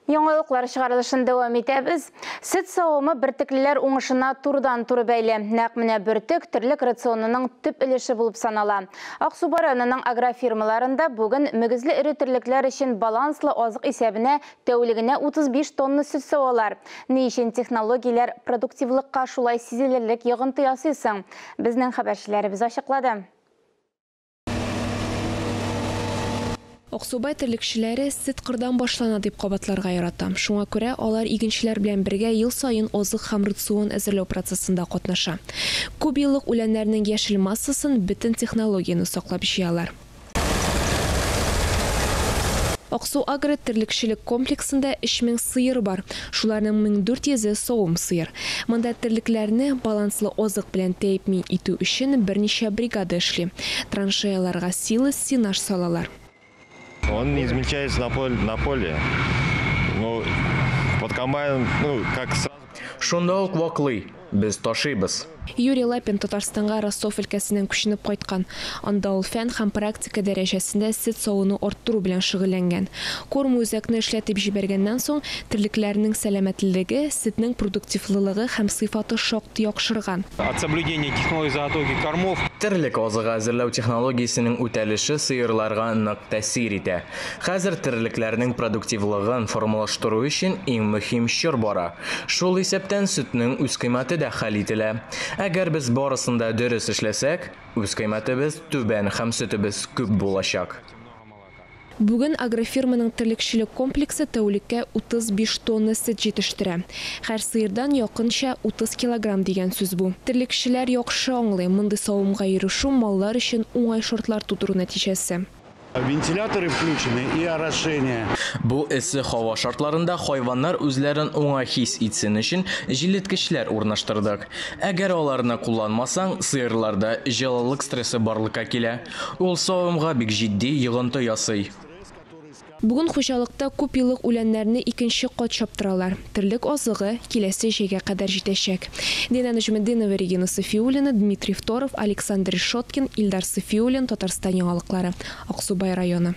Яңалыклар чыгарылышын дәвам итәбез. Сөт савымы бөртеклеләр уңышына турыдан-туры бәйле. Нәкъ менә бөртек терлек рационының төп өлеше булып санала. Аксубай районының агрофирмаларында бүген мөгезле эре терлекләр өчен баланслы азык исәбенә тәүлегенә 35 тонна сөт савалар. Ни өчен технологияләр продуктивлыкка шулай сизелерлек йогынты ясый соң? Безнең хәбәрчеләребез ачыклады. Аксубай терлекчеләре сөт кырдан башлана дип кабатларга ярата. Шуңа күрә алар игенчеләр белән бергә ел саен азык һәм рацион әзерләү процессында катнаша. Күп еллык үләннәрнең яшел массасын бөтен технологияне саклап җыялар. Аксу агро терлекчелек комплексында 3000 сыер бар. Шуларның 1400-е савым сыер. Монда терлекләрне баланслы азык белән тәэмин итү өчен берничә бригада эшли. Траншеяларга силос, сенаж салалар. Он измельчается на поле. Ну, под комбайном, ну, как сразу. Шунда ук ваклый, без ташыйбыз. Юрий Лапин Татарстанга Ростов өлкәсеннән күченеп кайткан. Анда ул фән һәм практика дәрәҗәсендә сөт савуны арттыру белән шөгыльләнгән. Кормоүзәкне эшләтеп җибәргәннән соң, терлекләрнең сәламәтлеге, сөтнең продуктивлылыгы һәм сыйфаты шактый яхшырган. От соблюдения технологии заготовки кормов. Терлек азыгы әзерләү технологиясенең үтәлеше сыерларга нык тәэсир итә. Хәзер терлекләрнең продуктивлыгын формалаштыру өчен иң мөһим чор бара. Шул исәптән сөтнең үзкыйммәте дә хәл ителә. Әгәр без барысын да дөрес эшләсәк, үзкыйммәтебез түбән һәм сөтебез күп булачак. Бүген агрофирманың терлекчелек комплексы тәүлеккә 35 тонна сөт җитештерә. Һәр сыердан якынча 30 килограмм дигән сүз бу. Терлекчеләр яхшы аңлый, мондый савымга ирешү маллар өчен уңай шартлар тудыру нәтиҗәсе. Вентиляторы включены и орошение. Бу эссе һава шартларында хайваннар үзләрен уңай хис итсен өчен җиллеткечләр урнаштырдык. Әгәр аларны кулланмасаң, сыерларда җылылык стрессы барлыкка килә. Ул савымга бик җитди йогынты ясый. Бүген хуҗалыкта күп еллык үләннәрне икенче кат чаптыралар. Терлек азыгы киләсе җәйгә кадәр җитәчәк. Дина Нәҗметдинова, Регина Софиуллина, Дмитрий Второв, Александр Решеткин, Илдар Софиуллин, Татарстан яңалыклары. Аксубай районы.